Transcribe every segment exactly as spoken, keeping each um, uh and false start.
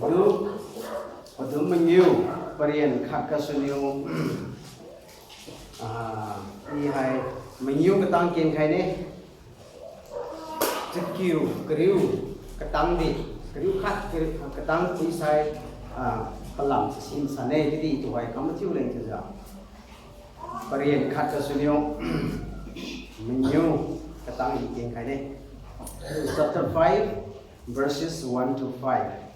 Padum, padum mangiu, parian khat gasuniu, ah, i hai mangiu katang kenkhaine. Chakiu kariu katang di, kariu khat, kariu katang di sai, ah, palam si sim sane, chiudi tuhoi kam mathiu leng chiujiu. Parian khat gasuniu, mangiu katang i kenkhaine. Chapter five, verses one to five.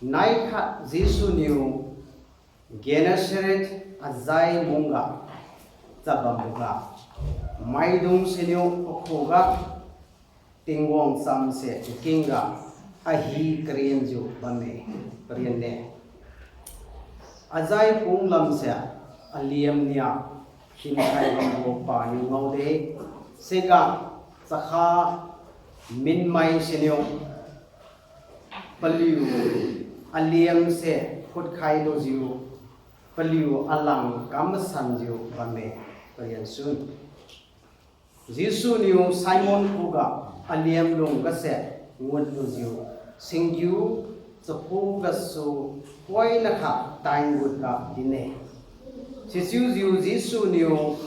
Nai khat Jesu niu Gennesaret azai mungga chabamboga, maidung siniu pakhuga Tingwang chamse nkingga ahi karianjiu bamme, karianne. Azai punglamse aliam nia khinkhai bambo paniu ngaode, siga chakha minmai siniu paliu aliamse khutkhai lujiu, paliu alang kam masanjiu bamme, parian sun. Jesu niu Simon khuga aliam lung gase ngut lujiu, singgiu chakhu gasu poina kha tai ngut ga dinne. Sichiujiu Jesu niu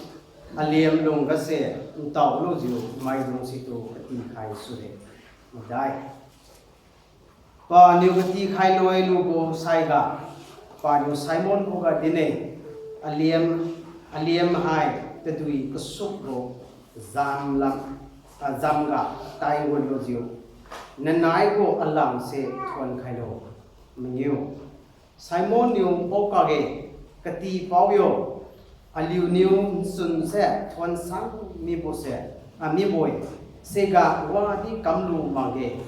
aliam lung gase ntao lujiu maidung situ katikhai sune. Madai. Paniu katikhai loi lubo saiga, paniu Simon khuga dinne, aliam, aliam hai tadui kasukbo jamlam, ah, jamga tai ngut lujiu, nanaibo alangse thuonkhailo. Mangiu. Simon niu paokakge, katipao yo, aliuniu nchunse thuonsang mibose, ah, mibo-e, siga wadi kamlu makge.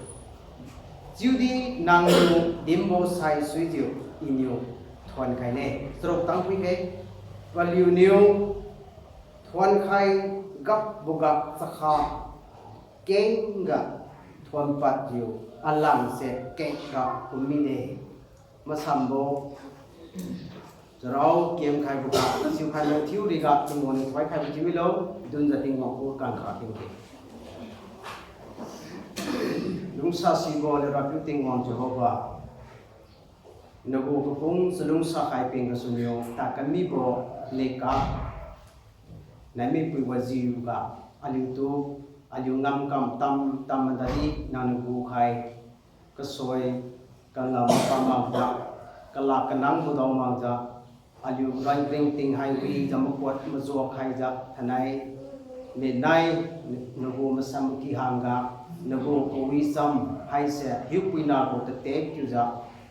Chiudi nangniu dinbo saisuijiu iniu thuonkhaine. Charuk tangpui khe, paliuniu thuonkhai gapboga chakha kengga thuonpadjiu alangse kengga kum mide. Masambo, charao kemkhaiboga, siukhai mathiu riga Tingwang niu thoikhaibo thiu milo, dunjiu Tingwang khu kankha kengke. Lungsasibo le Rapiu Tingwang Jehovah, nagu kapung chalungsa khai peng gasuniu tadkam mibo leka, naimipui wajiuga, aliutu, aliu ngamkam tam tam madadi nangniu gukhai, kasoi, kangam pamakjiu, kalak kanang budao makjiu, aliu ranring tinghai wijiu makuat majuak khaijiu thainai, lenai, nagu masam kihangga, nagu kawicham haise hiupuina gu tatek thiujiu,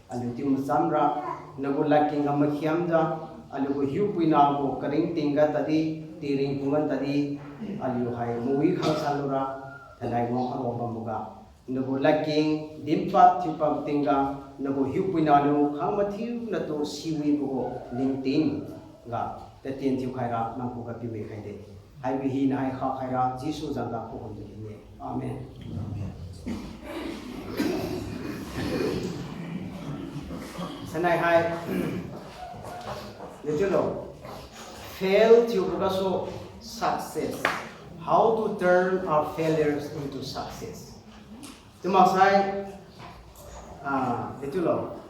aliu tiu machamra, nagu ladkeng ga makhiamjiu, aliu gu hiupuina gu karingting ga tadi, tiring pungga tadi, aliu hai mawi khangsan lura, thainai wang aro bamboga, nagu ladkeng dinpad thiupad tingga, nagu hiupuina niu khang mathiu natu siwibo gu ningting ga, tatien thiukhaira nang khuga piwi khaide. Haibo hina hai khakhaira Jesu zanga pakhum de hine. Amen. Sanai hai, dechiulo, fail thiubo gasu success. How to turn our failures into success. Chiu maksai, ah, dechiulo,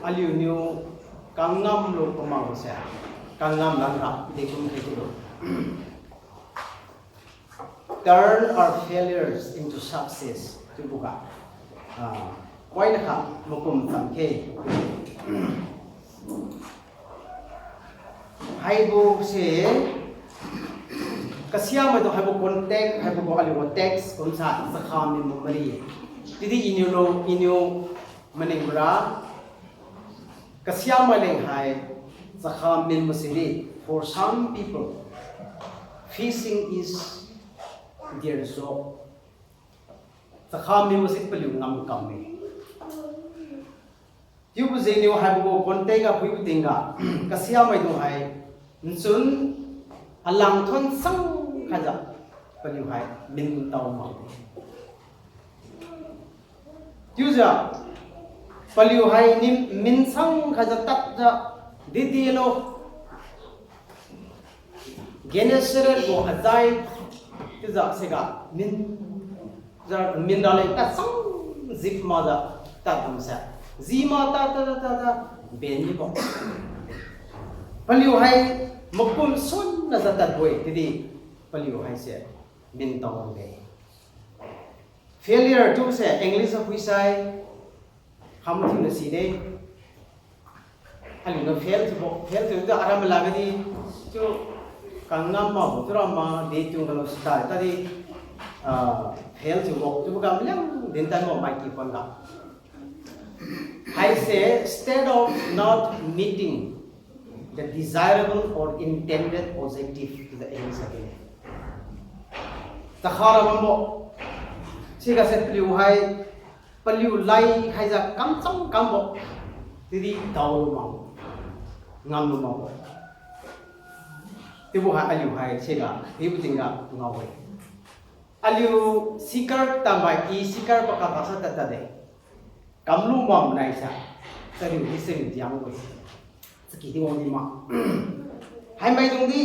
aliuniu kangamlu pamakse, kangam lanra dekum khe chiulo. Turn our failures into success. Chiuboga, ah, poina kha makum tam khe. Haibose, kasiamaidung haibo context, haibo gu aliu gu text kumsa chakha minbo mari. Chiudi iniulo, iniu maningbora, kasiamai leng hai chakha minbo sidi, for some people, fishing is their job. Chakha minbo si paliu ngamkamme. Chiubo jengniu haibo gu context ga phuibo tingga, kasiamaidung hai nchun alang thuon sang khaijiu paliu hai mintao makde. Chiujiu paliu hai nim minsang khaijiu tadjiu, didilo, Gennesaret gu azai, chiujiu siga min, jiu min raleng tasang jip makjiu, Tadbamse, jima ta ta ta ta ta, ben mibo. Paliu hai makum sunna jiu tadbo-e, chiudi paliu haise mintao lude. Failure chiubose English ga phuisai, hamthiuna side. Aliuniu fail thiubo, fail thiujiu aram lagadi, chiu kangam makbo chiura ma, detung galu sita tadi, ah, fail thiubo chiubo ga maliang dintanbo maiky pon ga. Haise state of not meeting the desirable or intended objective to the end. Chakha ra bambo. Sigase paliu hai, paliu lai haijiu kamchang kambo. Chiudi daolu mak, ngamlu makbo. Chiubo hai aliu hai siga, hibo tingga ngao-e. Aliu sikar tamai i sikar pakak kasa tad tadde. Kamlu mak naisa, chariu di chariu diangbo-e. Chaki di wang di ma. Haimaidungdi,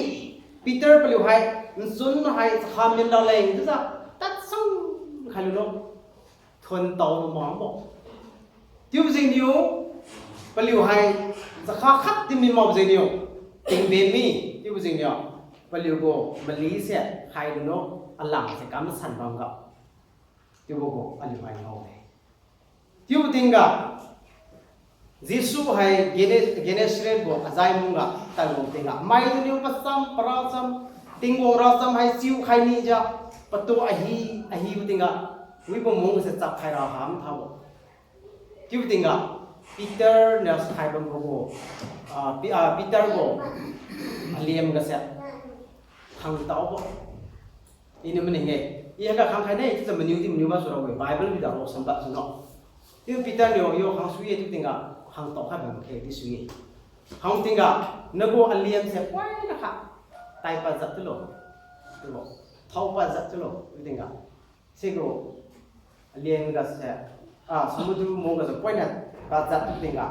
Peter paliu hai, nchun hai chakha min raleng chiujiu, tadsang khailulo. Thuon taolu makbo. Chiubo jengniu, paliu hai, chakha khat di min makbo jengniu, tingben mi, chiubo jengniu, paliu gu malise khailulo, alangse kam masan bamga. Chiubo gu aliu hai ngao-e. Chiubo tingga, Jesu hai Gene-, Gennesaret gu ajai mungga tadbo tingga, maidungniu pacham paracham, Tingwang racham hai chiu khai nijiu, patu ahi, ahibo tingga, wibo mungse chap khaira ham thabo. Chiubo tingga, Peter niu sakhai bambo gu, ah, Pi-, ah, Peter gu aliam gase khangtaobo. Iniu maning-e. I haiga khangkhai ne, chiujiu maniu di maniu gasu rabo-e, Bible bidao sambat suno. Chiu Peter niu yo khang sui-e chiu tingga, khangtao khai bam khe di sui-e. Khang tingga, nagu aliamse poina kha, tai pajat tulo. Tulo. Thao pajat tulo chiu tingga. Sigu aliam gase, ah, samudru mung gase poina pajat chiu tingga,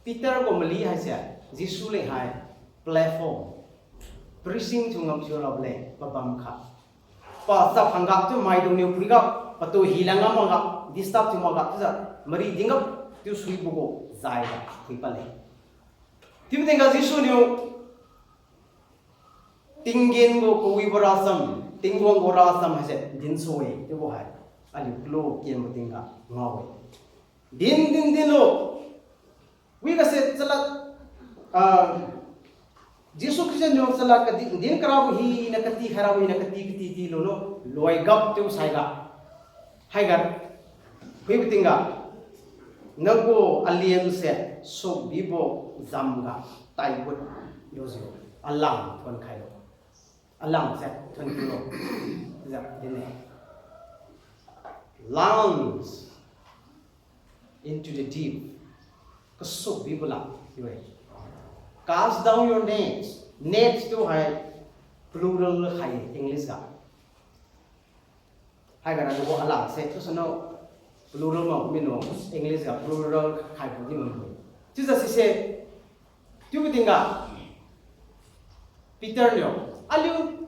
Peter gu mali haise, Jesu leng hai platform, preaching thiu ngam thiu rabo leng pabam kha. Pachap khangga chiu maidungniu phuiga, patu hilang ngam makga, disturb thiu makga chiujiu, mari dingga chiu suibo gu jaiga phui padle. Chiubo tingga Jesu niu, tinggen gu kawibo racham, Tingwang gu racham haise dinsu-e chiubo hai, aliu kalu kenbo tingga ngao-e. Din, din, dinlo. Wigase chalad, ah, Jesu Khrista niu chalad kadi, din karabo hina kati, khairabo hina kati, kati, ti lulo, loigap chiu saiga. Haiga, phuibo tingga, nagu aliamse sukbibo jamga taigut lujiu, alang thuon khailo. Alangse thuon khailo. Jiu dinne. Launch into the deep. Kasukbibo lam chiu-e. Cast down your nets. Nets tu hai plural khai English ga. Haiga nagu alangse chiusano plural mak mino English ga plural khaibo di bambo-e. Chiujiu sise, chiubo tingga Peter niu, aliu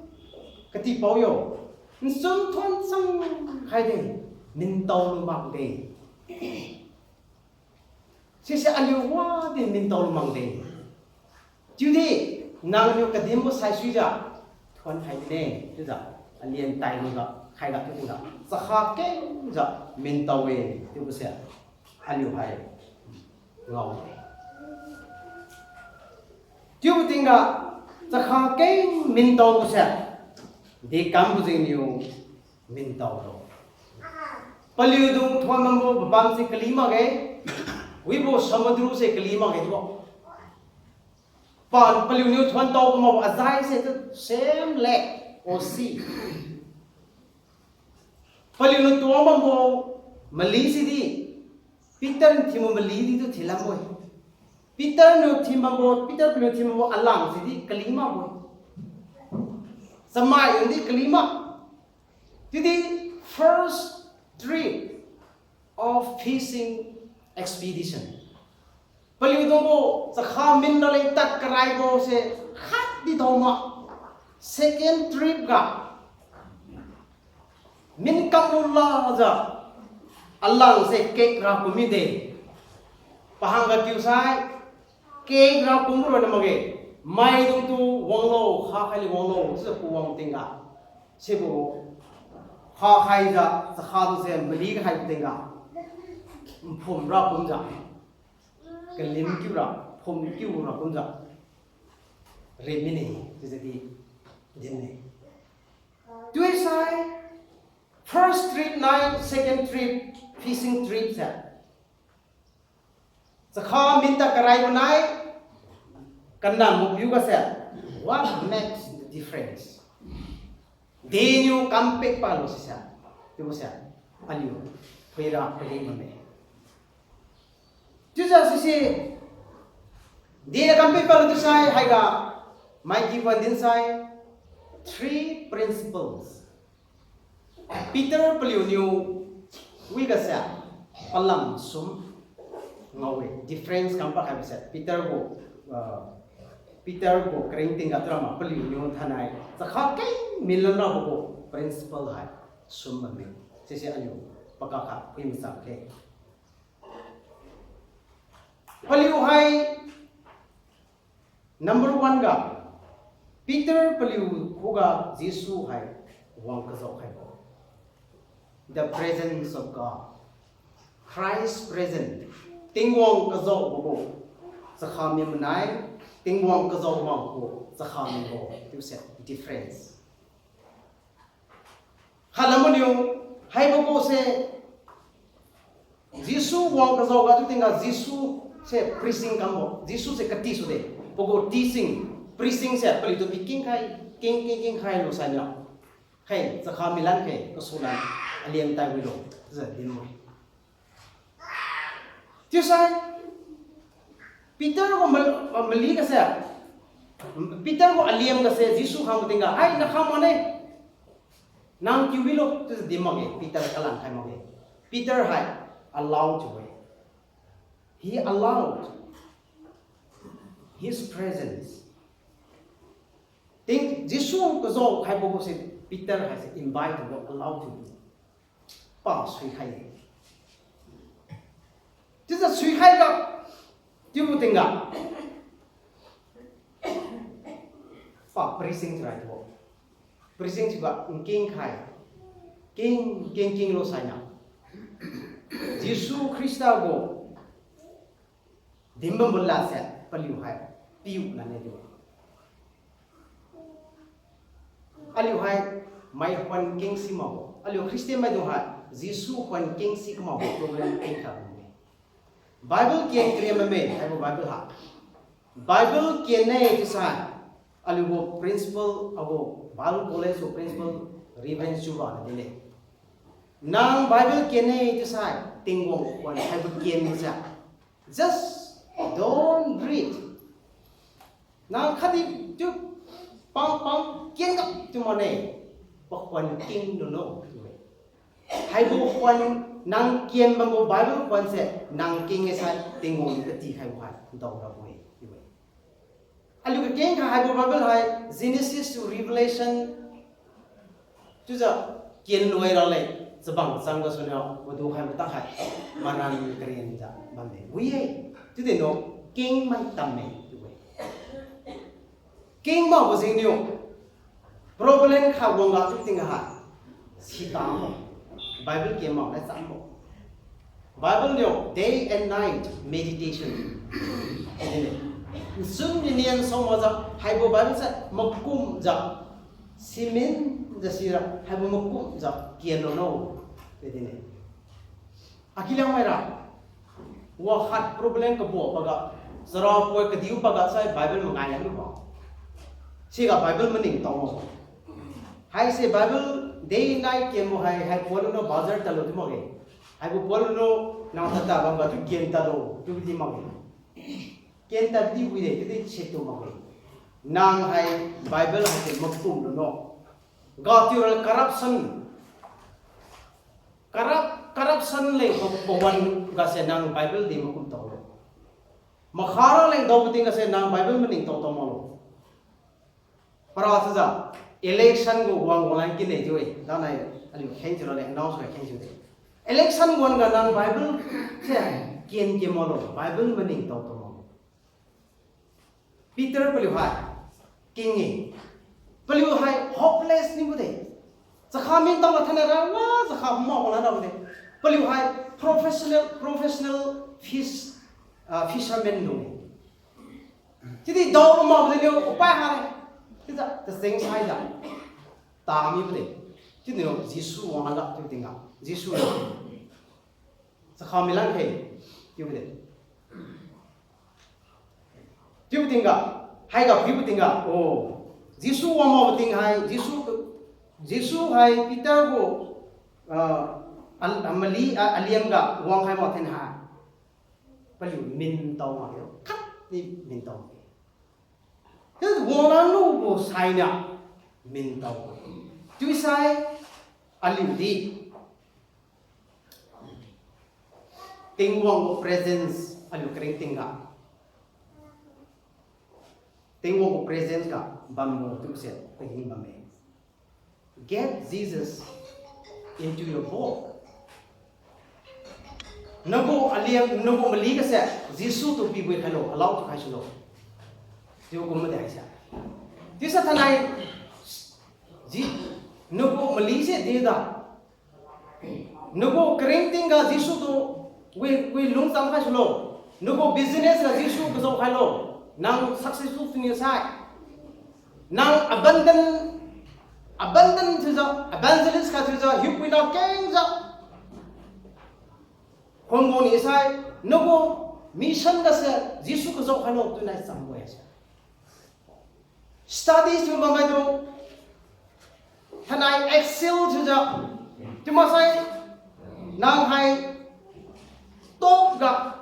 katipao yo, nchun thuon chang khaide, mintao lu makde. Sise aliu wadi mintao lu makde. Chiudi, nangniu kadinbo saisuijiu thuon khai mine chiujiu, alian tailujiu khaiga chiu tingga, chakha kengjiu mintao-e chiubose aliu hai ngao-e. Chiubo tingga, chakha keng mintaobose, dekambo jengniu mintaolo. Paliudung thuon bambo pabamse kali makge, wibo samudruse kali makge chiubo. Pa, paliuniu thuon tao bambo ajaise tu same lake or sea. Paliuniu tuang bambo mali sidi, Peter niu thinbo mali di tu thilambo-e. Peter niu thin bambo, Peter paliuniu thin bambo alang sidi kali makbo-e. Chamai di kali mak. Chiudi first trip of fishing expedition. Paliudungbo chakha min raleng tad karaibose khatdi daoma. Second trip ga min kamlu lakjiu, Alang se kek ra kum mide. Pahang ga kiu sai, kek ra kum ronna makge. Maidungtu wanglo, kha khai li wanglo, chiujiu kuwang tingga. Sibo kha khaijiu, chakha tu se mali khai tingga. Nphum ra kumjiu. Kalim kiu ra, phum kiu ra kumjiu. Rim mine, chiujiu di, din ne. Tui sai, first trip nai, second trip, fishing trip se. Chakha minta karaibo nai, kanam mapiu ga se, what makes the difference? Deniu kam pek palo sise, chiubo se, aliu, phuira pageng bamme. Chiujiu sise, deniu kam pek palo chiusai, haiga, mai kibo din sai, three principles. Peter paliuniu wiga se, palam sum ngao-e, difference kam pakhaibo se, Peter gu, ah, Peter gu karingting ga turama paliuniu thainai, chakha keng milan rabo gu principle hai, sum bamme, sise aliu, pakakha phui machang khe. Paliu hai, number one ga, Peter paliu khuga Jesu hai wang kazao khaibo. The presence of God. Christ present. Tingwang kazaobo gu chakha mi manai, Tingwang kazao makbo chakha mibo, chiuse difference. Khalam maniu, haibo gu se, Jesu wang kazao ga chiu tingga Jesu se preaching kambo, Jesu se kati sude, pagu teaching, preaching se paliutu pikeng khai, keng keng keng khai lo sainiu. Khai, chakha milan khe, kasulan, alian tai wilo, chiujiu dinbo. Chiusai, Peter gu ma-, mali ga se, Peter gu aliam ga se Jesu khang tingga, ai, nakhang mane. Nang kiu milo, chiujiu din makge, Peter kalan khai makge. Peter hai, allow thiu-e. He allowed his presence. Ting Jesu kazao khaibo gu se Peter haise invite thiubo, allow thiubo. Pa suikhai-e. Chiujiu suikhai ga, chiubo tingga, pa preaching thiurai thiubo. Preaching thiuga nkeng khai, keng, keng kenglo sainiu, Jesu Khrista gu dinbambo lad se paliu hai piu lane chiu-e. Aliu hai mai khuan kengsi makbo, aliu Christian maidung hai Jesu khuan kengsi kamakbo problem kengkha bamme. Bible ken kariam bamme, haibo Bible ha. Bible ken-e chiusai, aliu gu principal agu Bible College gu principal Reverend Chuba na dinle, nang Bible ken-e chiusai, Tingwang khuan haibo ken se, just don't read. Nang khatdi chiu pang pang ken gap chiu mane, pakhuan keng lulo chiu-e. Haibo khuan nang ken bambo Bible khuan se nang keng-e sai Tingwang niu katikhaibo hai daorabo-e chiu-e. Aliu kakeng kha haibo Bible hai Genesis to Revelation chiujiu ken loi raleng, chabang chang gasuniu wadu khaibo ta hai maran karianjiu bamme. Wi-e, chiudi no kengmai tamme chiu-e. Keng makbo jengniu problem kha wangga chiu tingga ha, sitabo, Bible ken mak lai chambo. Bible niu day and night meditation. Nsun ninian saomakjiu haibo Bible se makumjiu, siminjiu sira haibo makumjiu ken lulo, chiu dine. Akiliang maira, wakhat problem kabo paga, charapoi kadiu paga sai Bible mangai lan lubo. Siga Bible maningtao ma. Haise Bible day night kenbo hai, hai pualuno bazar tadlo chiu makge. Haibo pualuno nang tata bamga chiu ken tadlo chiu di makge. Ken taddi wide chiudi setu makge. Nang hai Bible haise makum luno. Ga thiura corruption. Corrup-, corruption leng pa-, pawan gase nang Bible di makum tadlo. Makhara leng daobo tingga se nang Bible maningtao tao maklo. Para chiujiu, election gu wang wanglan kinne chiu-e, danai aliu kheng thiura leng announce ga kheng thiude. Election wan ga nang Bible se ken ke malo, Bible maningtao tao malo. Peter paliu hai king-e. Paliu hai hopeless nibo de. Chakha mintao ga thainai ra wa, chakha ma wala rabo de. Paliu hai professional, professional fish, ah, fisherman lu-e. Chiudi dao ma de niu upai ha-e. Chiujiu tacheng saijiu tamibo de. Chiuniu Jesu wanglan ga chiu tingga, Jesu chakha milan khe chiubo de. Chiubo tingga, haiga phuibo tingga, oh, Jesu wang mabo ting hai, Jesu, Jesu hai Peter gu, ah, al-, mali, ah, aliang ga wang khai ma thainai, paliu mintao makge, khatdi mintao-e. Chiu wanglan lubo sainiu mintao-e. Chiusai aliu di Tingwang gu presence aliu karingting ga, Tingwang gu presence ga bambo chiubose pageng bamme. Get Jesus into your boat. Nagu aliang, nagu mali gase Jesu tu pibui khailo, allow tu khai sulo. Chiu kum made haise. Chiusai thainai, ji, nagu mali se dida, nagu karingting ga Jesu tu wi, wi lungchang khai sulo. Nagu business ga Jesu kazao khailo. Nang successful thiuni sai, nang abundant, abundant thiujiu, evangelist khat thiujiu, hiupuina kengjiu khombo ni sai, nagu mission gase Jesu kazao khailo, tunai chambo-e se. Studies thiu bammaidung, thainai excel thiujiu, chiu maksai, nang hai top ga,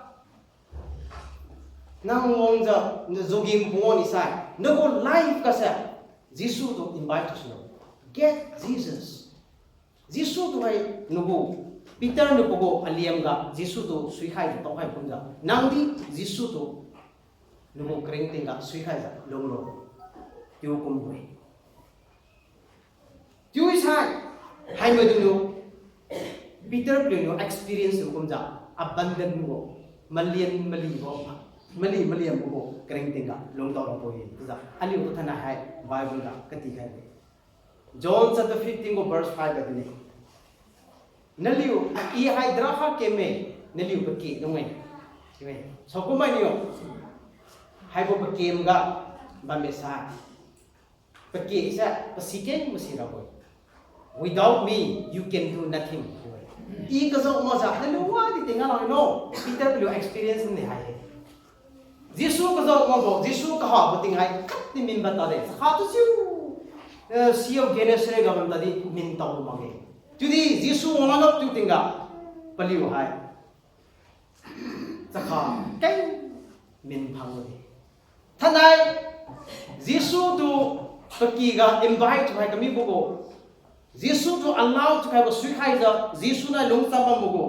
nang wangjiu, na jugim phungwang ni sai, nagu life gase Jesu tu invite thiu sulo. Get Jesus. Jesu tu hai nagu, Peter niu pagu aliam ga Jesu tu suikhaijiu taokhai kumjiu, nangdi Jesu tu nagu karingting ga suikhaijiu lunglo. Chiu kumbo-e. Chiusai, hai maidungniu, Peter paliuniu experience kumjiu, abundant gu, malian malibo, mali malianbo gu karingting ga lungtao rabo-e chiujiu aliu tu thainai hai Bible ga katikhai-e. John chapter fifteen gu verse five ga dinne. Naliu, I hai drachma kemme, naliu pake dung-e. Chiu-e. Saokum mainiu, haibo pakem ga bammi sai, pake se pasi keng masi rabo-e. Without me, you can do nothing. I kazao makjiu naliu wadi tingga lakge no. Peter paliu experience ni hai-e. Jesu kazao makbo, Jesu kahabo ting hai khatdi minbam tade. Chakha tu chiu, eh, Sea of Gennesaret ga bam tadi mintao makge. Chiudi Jesu wanglan chiu tingga paliu hai chakha keng minphang de. Thainai Jesu tu paki ga invite thiukhai kamibo gu, Jesu tu allow thiukhaibo suikhaijiu Jesu nai lungcham bambo gu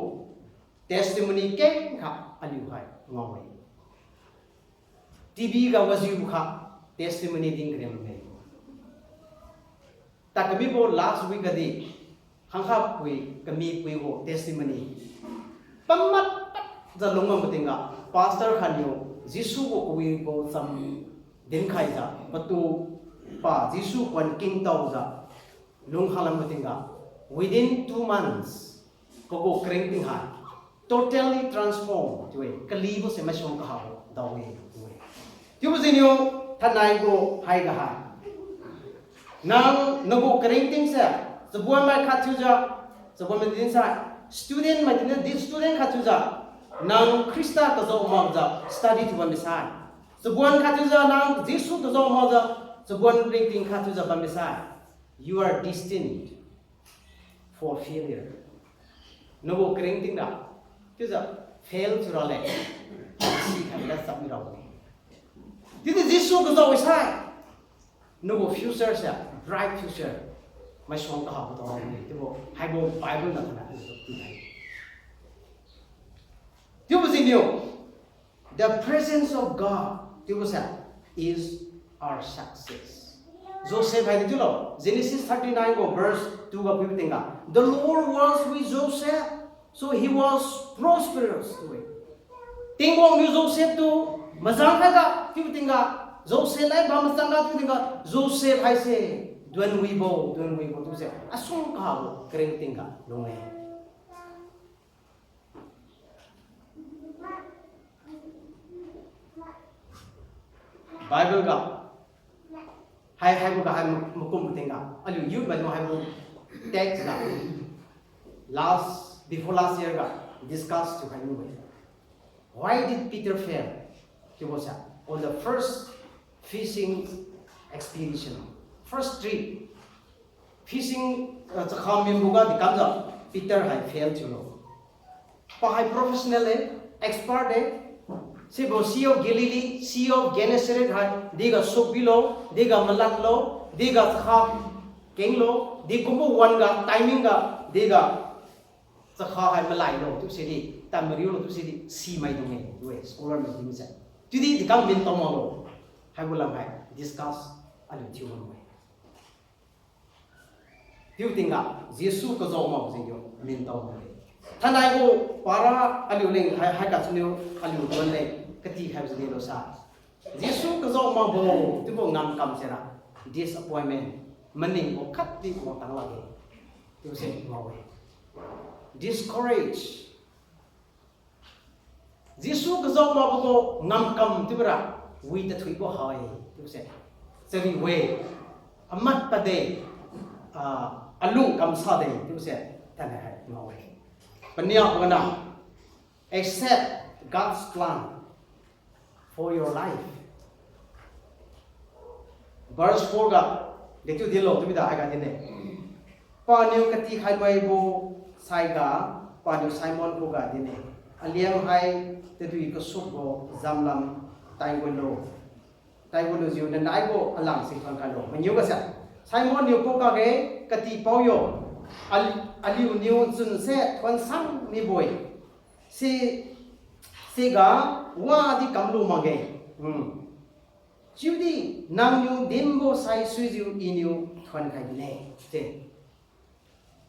testimony kengkha aliu hai ngao-e. TV ga wajiukha testimony din kariang-e. Tad kamibo last week gadi, khangkha pui, kami puibo testimony. Pamat jiu lung bambo tingga, pastor khatniu Jesu gu kawibo cham dinkhaijiu, patu pa Jesu khuan kingtaojiu lungkhang lambo tingga, within two months, pagu karingting hai totally transform chiu-e, kalibose maisuang kahabo dao-e chiu-e. Chiubo jengniu thainai gu haiga hai, nang nagu karingting se, chabuan mai khat thiujiu, chabuan mai dinsai, student mai dinna di student khat thiujiu, nang Khrista kazao makjiu study thiu bammi sai, chabuan khat thiujiu nang Jesu kazao makjiu, chabuan ringting khat thiujiu bammi sai, you are destined for failure. Nagu karingting ra chiujiu fail thiu rale, sikhai la chapmi rabo-e. Chiudi Jesu kazao wi sai, nagu future se bright future, maisuang kahabo dao-e chiubo haibo Bible ga thainai aliutu tinai. Chiubo jengniu, the presence of God chiubose is our success. Joseph haidi chiulo, Genesis thirty-nine gu verse two ga phuibo tingga, the Lord was with Joseph. So he was prosperous, chiu-e. Tingwang niu Joseph tu mazang khaiga chiu tingga, Joseph nai bam mazang ga chiu tingga, Joseph haise duan wibo, duan wibo chiuse asung kabo karing tingga lung-e. Bible ga, hai, haibo ga, hai makum tingga, aliu youth maidung haibo text ga, last, before last year ga discuss thiukhai mibo-e. Why did Peter fail? Chiubo sa, on the first fishing expedition, first trip, fishing, ah, chakha minbo ga di kamjiu Peter hai fail thiulo. Pa hai professional-e, expert-e. Sibo Sea of Galilee, Sea of Gennesaret hai, diga sukpilo, diga malanlo, diga chakha kenglo, di kumbo wan ga, timing ga, diga chakha hai malailo chiubo se di, tan mariulo chiubo se di, simaidung-e, chiu-e, scholar mai di misa. Chiudi dikam min tao maklo, haibo lam hai discuss aliu thiu bambo-e. Chiu tingga, Jesu kazao makbo jengniu min tao makge. Thainai gu para aliu leng hai, haiga chuniu aliu duan leng katikhaibo jengniu lo sa, Jesu kazao makbo chiubo ngamkam sira, disappointment, maningbo khatdi wangtang lakge chiubo se ngao-e. Discourage. Jesu kazao makbo gu ngamkam chiubora, wi tathuibo ha-e chiubo se, chari-e, amat pade, ah, alung kamsade chiubo se, thainai hai ngao-e. Paniaboga na, accept God's plan for your life. Verse four ga, dechiu dinlo chiu mida haiga din-e. Paniu katikhai maibo saiga, paniu Simon khuga din-e, Aliang hai tadui kasukbo jamlam taiwilo. Taiwilujiu nanaibo alang si thuonkhailo. Maniu ga sa, Simon niu pakakge, Katipao yo, al-, aliuniu chunse thuonsang mibo-e. Si, siga wadi kamlu makge. Hmm. Chiudi nangniu dinbo saisuijiu Iniu thuonkhai bine.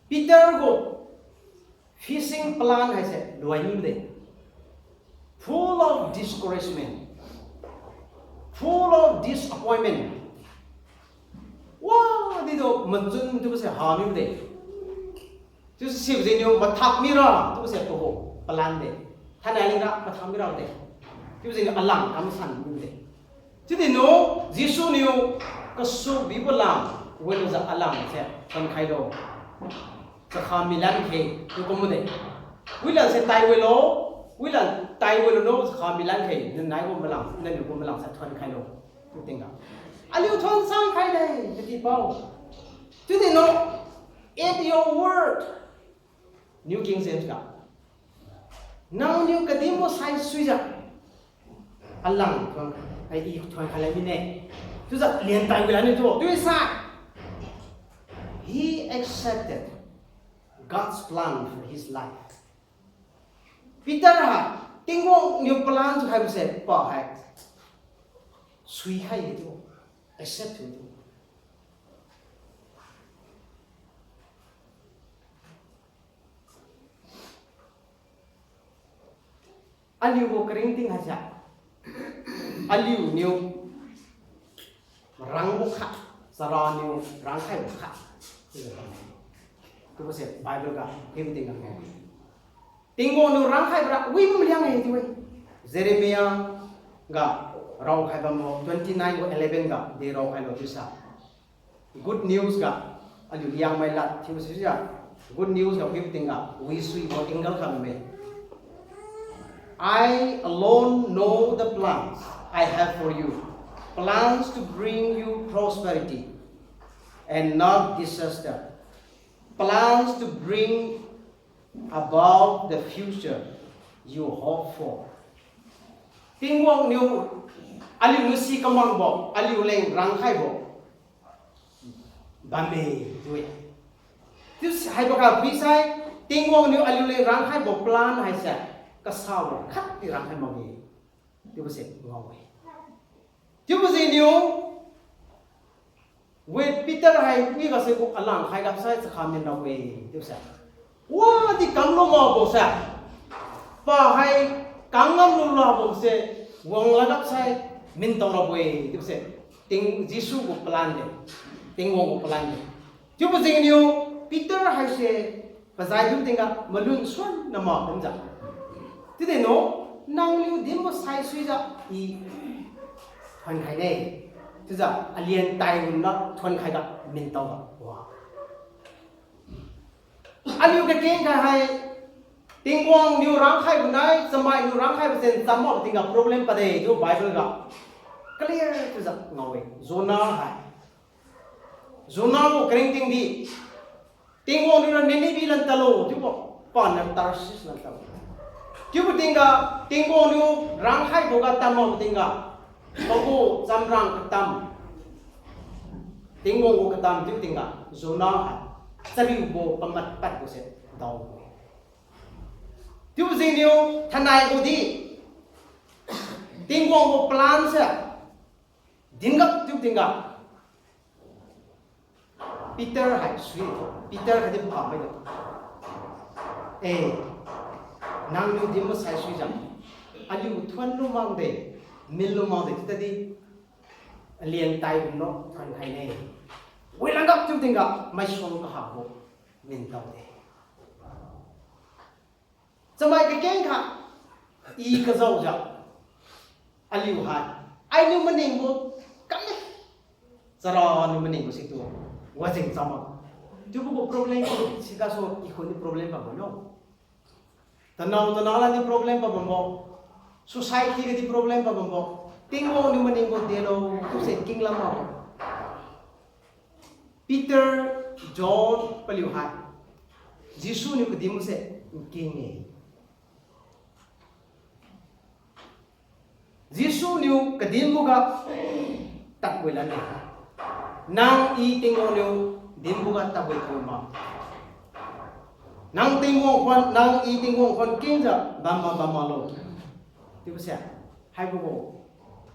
Peter gu fishing plan haise luai mide. Full of discouragement. Full of disappointment. Wadi tu machun chiubo se ha mide. Chiusi sibo jengniu mathak mira chiubo se pagu plan de. Thainai leng ra mathak mira de. Chiubo jengniu alang kamsan mide. Chiudi niu Jesu niu kasuk bibo lam wilujiu alang se thuonkhailo. Chakha milan khe chiu kumbo de. Wilan se taiwilo, wilan taiwilo no chakha milan khe, nanaibo malang, naniu gu malang se thuonkhailo. Chiu tingga, aliu thuonsang khaide, katipao. Chiudi no, at your word. New King James ga, nangniu kadinbo saisuijiu alang thuon, ai I thuonkhai lan mine. Chiujiu len taiwi lan niu tu, chiusai, he accepted God's plan for his life. Peter ha, Tingwang niu plan tu khaibo se pa hai suikhai tu, accept thiu tu. Aliu gu karingting haise, aliuniu rangbo khat, chara niu rangkhaibo khat, chiubo se Bible ga hibo tingga ngao. Tingwang niu rangkhaibora wi maliang-e chiu-e. Jeremiah ga raokhai bambo twenty nine gu eleven ga de raokhailo chiusa. Good news ga, aliu Liangmai lad thiubo sijiu, good news ga hibo tingga wisuibo angle khat bamme. I alone know the plans I have for you, plans to bring you prosperity and not disaster, plans to bring about the future you hope for. Tingwang niu aliuniu si kamangbo, aliu leng rangkhaibo bamme chiu-e. Chiu haiboga phuisai, Tingwang niu aliu leng rangkhaibo plan haise kasabo khatdi rangkhai makge chiubo se ngao-e. Chiubo jengniu, we Peter hai wiga se gu alang khai gapsai chakha min rabo-e chiubo se. Wadi kamlu makbo se, pa hai kangam lu labo se, wang lagap sai, mintao rabo-e chiubo se, Ting Jesu gu plan de, Tingwang gu plan de. Chiubo jengniu Peter haise pazai chiu tingga malun suan nama kumjiu, chiudi no, nangniu dinbo saisuijiu i thuon khaine. Chiujiu alian tai wun na thuon khaiga mintao ga wa. Aliu kakeng ga hai, Tingwang niu rangkhaibo nai, chamai niu rangkhaibo chen cham makbo tingga problem pade chiu Bible ga clear chiujiu ngao-e. Jonah hai. Jonah gu karingting di, Tingwang niu ra Nineveh lan tadlo chiubo, paniu Tarshish lan tadlo. Chiubo tingga, Tingwang niu rangkhaibo ga tam makbo tingga, pagu chamrang katam, Tingwang gu katam chiu tingga, Jonah hai, chariubo pamat padbo se dao-e. Chiubo jengniu thainai gu di, Tingwang gu plan se dingap chiu tingga, Peter hai sui, Peter khatdi pamai ga, eh, nangniu dinbo saisuijiu, aliu thuon lu makde, min lu makde, chiudi alian tai wun na thuon khaine. Wi langap chiu tingga maisuang kahabo mintao de. Chamai kakeng kha, i kajaojiu, aliu hai, ainiu maningbo kamne, chara niu maningbo situ wajeng cham ma. Chiubo gu problem sigasu i khun niu problem bambo no. Tanao tanao lani problem pabambo, society gadi problem pabambo, Tingwang niu maningbo delo chiuse kinglam makbo. Peter, John paliu hai, Jesu niu kadinbo se nking-e. Jesu niu kadinboga tadwi lanne. Nang i Tingwang niu dinboga tadwi tadwi ma. Nang Tingwang khuan, nang i Tingwang khuan kengjiu bamma bamma lo. Chiubo se, haibo gu,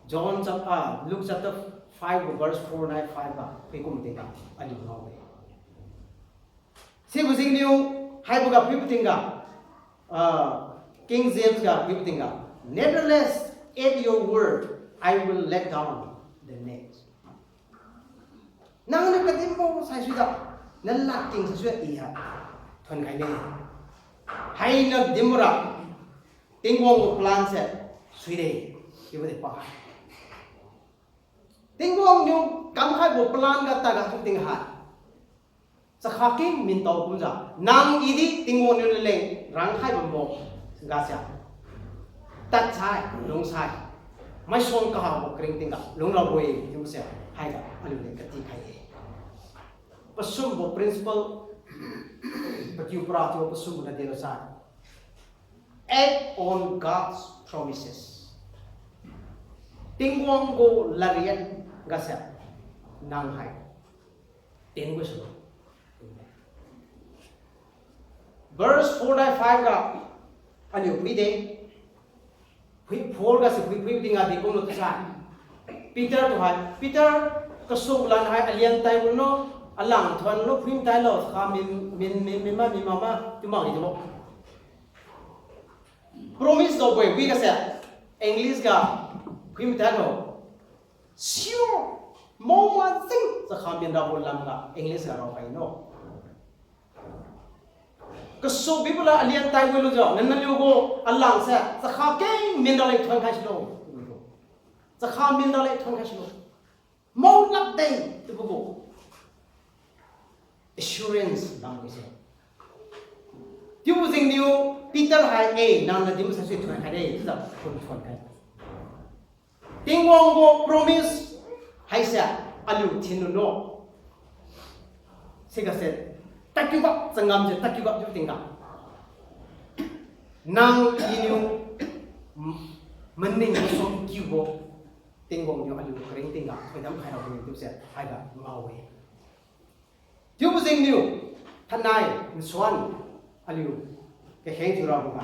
John chap-, ah, Luke chapter five verse four nai five ga phuikum tingga aliu ngao-e. Sibo jengniu, haiboga phuibo tingga, ah, King James ga phuibo tingga, Nevertheless, at your word, I will let down the net. Nangniu kadinbo saisuijiu, nalad king saisuijiu i ha thuon khaine. Hainiu dinbora, Tingwang gu plan se suide, chiubo de pa. Tingwang niu kamkhaibo plan ga tadga chiu tingga hai, chakha keng mintao kumjiu, nang i di Tingwang niu naleng rangkhai bambo gase, tadsai, lungsai, maisuang kahabo karingting ga lungrabo-e chiubo se, haiga aliu leng katikhai-e. Pasumbo principle, pakiu para chiu pasumbo na delo sai, act on God's promises. Tingwang gu ladriat gase nang hai tenbo su. Verse four nai five ga aliu phuide. Phui four gase phui phui tingga di kumlo tu sai, Peter tu hai, Peter, kasu lan hai alian tai wun lo, alang thuon lo, phui tailo, kha min, min, min, min ma, min ma ma, chiu mak di chiubo. Promise daobo-e, wi gase, English ga, phui tailo. Sure, mao majeng chakha min rabo lamga English ga raokhai no. Kasu bibo la alian tai wilujiu, naliu gu alang se chakha keng min raleng thuon khai sulo. Chakha min raleng thuon khai sulo. Mao lakde, chiubo gu assurance bambo se. Chiubo jengniu Peter hai, eh, nang nadi masaisui thuon khaide, chiujiu thuon thuon khai. Tingwang gu promise haise aliu thinlu no. Sigase, tadkiu bak, changam se tadkiu bak chiu tingga, nang iniu maning masuang kiubo, Tingwang niu aliu karingting ga thoidam khai rabo-e chiubose haiga ngao-e. Chiubo jengniu, thainai nsuan aliu kakheng thiuraboga,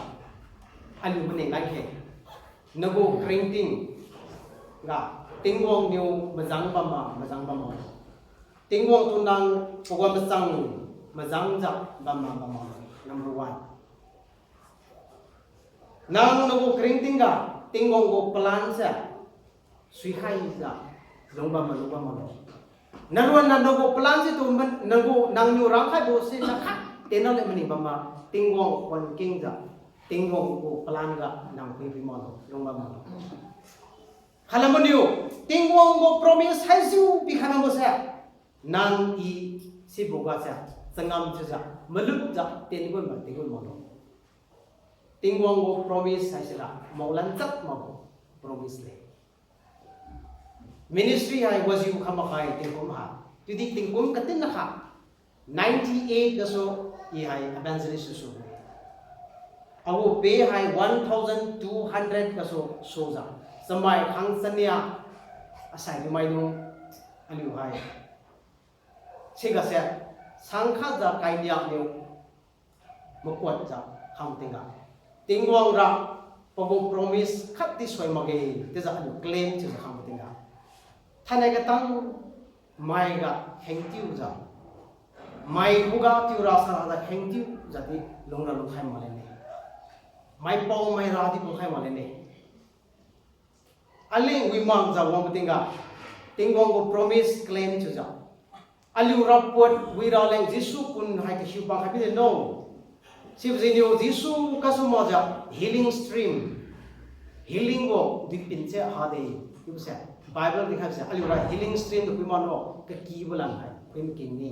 aliu maning lan khe, nagu karingting ga Tingwang niu majang bamma, majang bamma, Tingwang tu nang pawan machang majangjiu bamma, bamma, Number one. Nang nagu karingting ga, Tingwang gu plan se suikhaijiu lungbam ma, lungbam malo. Naruan na nagu plan se tu man, nagu nangniu rangkhaibo se na khat tena le maning bam ma, Tingwang khuan kengjiu, Tingwang gu plan ga nang phuiphui malo, lungbam malo. Khalamaniu, Tingwang gu promise haijiu pikhai bambo se, nang i sibo ga se changam chiujiu, malumjiu tengun ma, tengun malo. Tingwang gu promise haise la maolan chat makbo promise le. Ministry hai wajiu kham makhai tingkum ha. Chiudi tingkum katin na kha, ninety eight gasu i hai evangelist susu. Agu pay hai one thousand two hundred gasu sujiu, chamai khang chania asai di maidung aliu hai. Sigase, sangkhatjiu kainiak niu makuatjiu khang tingga, Tingwang ra pagu promise khatdi soi makge chiujiu aliu claim chiujiu khang tingga, thainai katang maiga khengtiujiu, mai khuga tiura sarajiu khengtiujiu di lungra lungkhai maklene. Maipao maira di lungkhai maklene. Aleng wimakjiu wangbo tingga, Tingwang gu promise claim chiujiu, aliu rapuat wira leng Jesu kun hai kahiu pang khai bide no. Sibojengniu Jesu kasu makjiu healing stream, healing gu duipin se hade chiubose, Bible dinkhai se aliura healing stream tu phui maklo, kakibo lan hai phui making ni.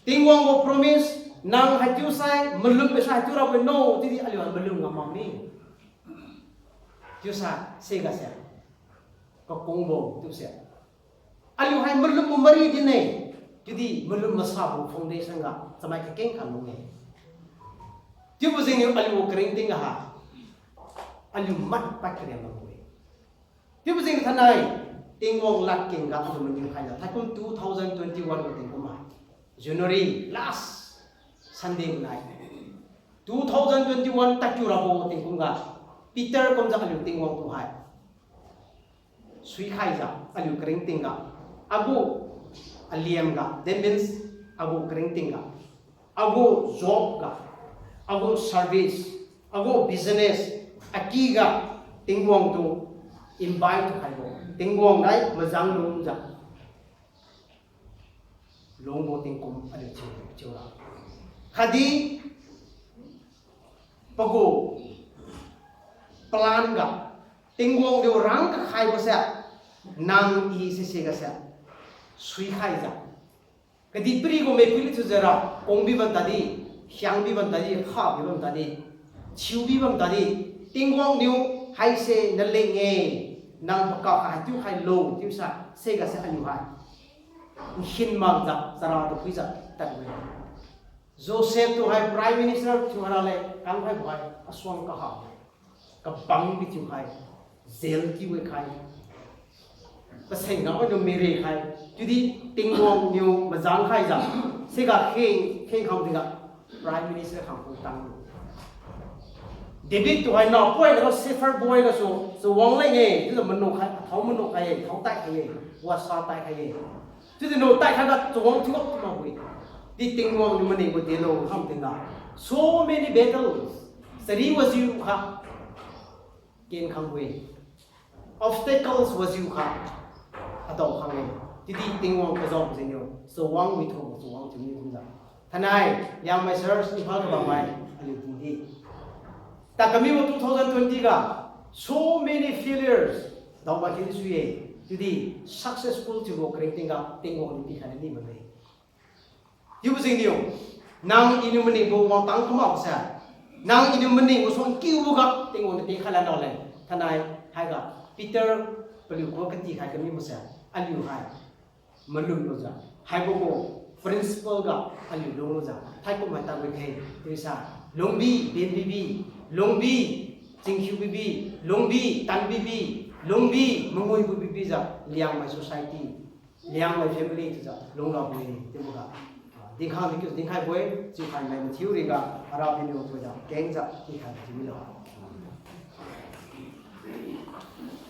Tingwang gu promise, nang haichiusai malum besai haichiu rabo no chiudi aliu hai malum ngam makmi. Chiusai sigase, kakungbo chiuse, aliu hai malumbo mari dinne, chiudi malum masabo foundation ga chamai kakeng kha lung-e. Chiubo jengniu aliu karingting ga ha, aliu mat pad kariang bambo-e. Chiubo jeng thainai, Tingwang ladkeng ga aliu maningkhaijiu thaikum two thousand twenty one gu tingkum ha, January last Sunday manai, two thousand twenty one tadkiu rabo tingkum ga, Peter kumjiu aliu Tingwang tu hai suikhaijiu aliu karingting ga, agu aliam ga, that means agu karingting ga, agu job ga, agu service, agu business, aky ga Tingwang tu invite khaibo, Tingwang nai majang lungjiu lungbo tingkum aliu chiu, chiura. Khatdi pagu plan ga, Tingwang niu rang kakhaibo se, nang i sisi ga se suikhaijiu, kadihpiri gu mepili thiujiura kungbi bam tadi, hiangbi bam tadi, khabi bam tadi, thiubi bam tadi, Tingwang niu haise naleng-e, nang pakak haichiu khailo chiusa sigase aliu hai nkhin makjiu chara tu phuijiu tadbo-e. Joseph tu hai Prime Minister thiu haira le kangkhaibo hai asuang kaha, kabang bi thiukhai, jail kiu-e khai, paseng ga oniu mire khai, chiudi Tingwang niu majang khaijiu, siga kheng kheng kham tingga Prime Minister khang pui tanglu. David tu hai napoina ga shepherd boy gasu chawang leng-e, chiujiu manu khai, athao manu khai-e, thao tai khai-e, wasa tai khai-e. Chiudi nu tai khaiga chawang thiuga makbo-e. Di Tingwang niu maningbo delo kham tingga, so many battles, chari wajiukha ken khangbo-e, obstacles wajiukha adao khang-e. Chiudi Tingwang kazao jengniu chawang withubo chawang thiuni kumjiu, thainai Liangmai Church Imphal kabammai aliu tingdi, tadkamibo two thousand twenty ga so many failures daomai khe sui-e, chiudi successful thiubo karingting ga Tingwang niu pikhai nani bamme. Chiubo jengniu, nang iniu maningbo wangtang kamakbo se, nang iniu maningbo suang kiubo ga Tingwang niu pikhai lan daoleng. Thainai haiga Peter paliu khuga katikhai kamibo se, aliu hai malum lujiu, haibo gu principle ga aliu lung lujiu thaikum hai tadwi khe, chiusai lungbi benbibi, lungbi chingkhiu bibi, lungbi tanbibi, lungbi manguibo bibijiu Liangmai society, Liangmai family chiujiu lungrabo-e chiuboga, dinkhang dikiu dinkhaibo-e, chiukhai mai mathiu riga, ara biniu puida kengjiu kikhai thiumilo.